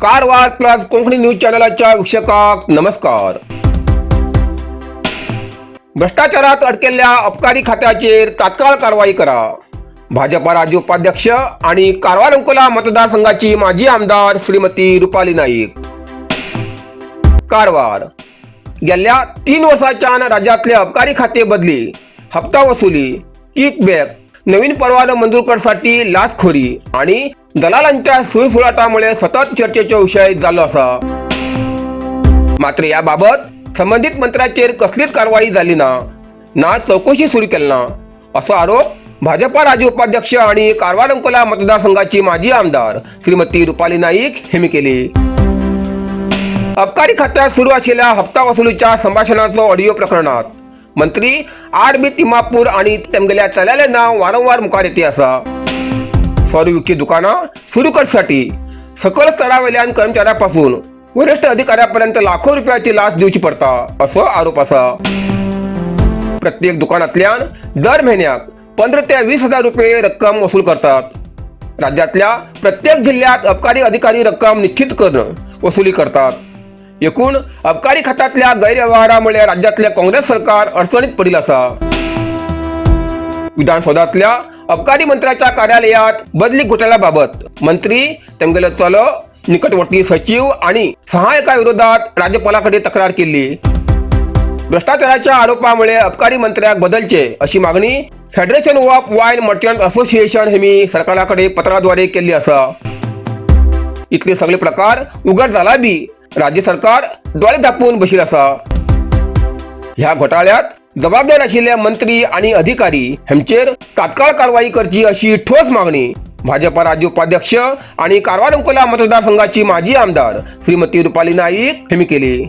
Karwar plus Konkani news चॅनलाच्या वीक्षकांक नमस्कार. भ्रष्टाचारात अडकेल्ल्या अबकारी खात्याचेर तात्काळ कारवाई करा. भाजपा राज्य उपाध्यक्ष आणि कारवार अंकोला मतदारसंघाची माजी आमदार श्रीमती रुपाली नाईक. कारवार. गेल्या 3 वर्षाच्या राज्यातले अबकारी खाते बदली, हप्ता वसुली, किकबॅक, नवीन परवाना मंजूर करण्यासाठी लाचखोरी आणि दलालांच्या सुळसुळाटामुळे सतत चर्चेचा विषय झालो असा. मात्र याबाबत संबंधित मंत्र्याचेर कसलीच कारवाई झाली ना, ना चौकशी सुरू केली ना, असा आरोप भाजपा राज्य उपाध्यक्ष आणि कारवार अंकोला मतदारसंघाची माजी आमदार श्रीमती रुपाली नाईक यांनी केली. अबकारी खात्यात सुरू असलेल्या हप्ता वसुलीच्या संभाषणाचो ऑडिओ प्रकरणात मंत्री आर बी तिमापूर आणि तेमगेल्या चल्याले नाव वारंवार मुखार येते असा. सोरो विकची दुकानं सुरू करण्यासाठी सकल स्तरावेल्यान कर्मचाऱ्यापासून वरिष्ठ अधिकाऱ्यापर्यंत लाखो रुपयाची लाच दिवची पडता, असो आरोप असा. प्रत्येक दुकानातल्यान दर महिन्याक 15 ते 20 हजार रुपये रक्कम वसूल करतात. राज्यातल्या प्रत्येक जिल्ह्यात अबकारी अधिकारी रक्कम निश्चित करणं वसुली करतात. एकूण अबकारी खात्यातल्या गैरव्यवहारामुळे राज्यातले काँग्रेस सरकार अडचणीत पडील असा. विधानसौधातल्या अबकारी मंत्र्याच्या कार्यालयात बदली घोटाळ्याबाबत मंत्री, तेमगेलो चलो, निकटवर्ती सचिव आणि सहाय्यकाविरोधात राज्यपालाकडे तक्रार केली. भ्रष्टाचाराच्या आरोपामुळे अबकारी मंत्र्याक बदलचे, अशी मागणी federation of wine merchant association हेमी सरकाराकडे पत्राद्वारे केली असा. इतले सगळे प्रकार उघड झाला बी राज्य सरकार डोळे दापून बशील असा. ह्या घोटाळ्यात जबाबदार आशिल्ले मंत्री आणि अधिकारी हेंचेर तात्काळ कारवाई करची, अशी ठोस मागणी भाजपा राज्य उपाध्यक्ष आणि कारवार अंकोला मतदारसंघाची माजी आमदार श्रीमती रुपाली नाईक यांनी केली.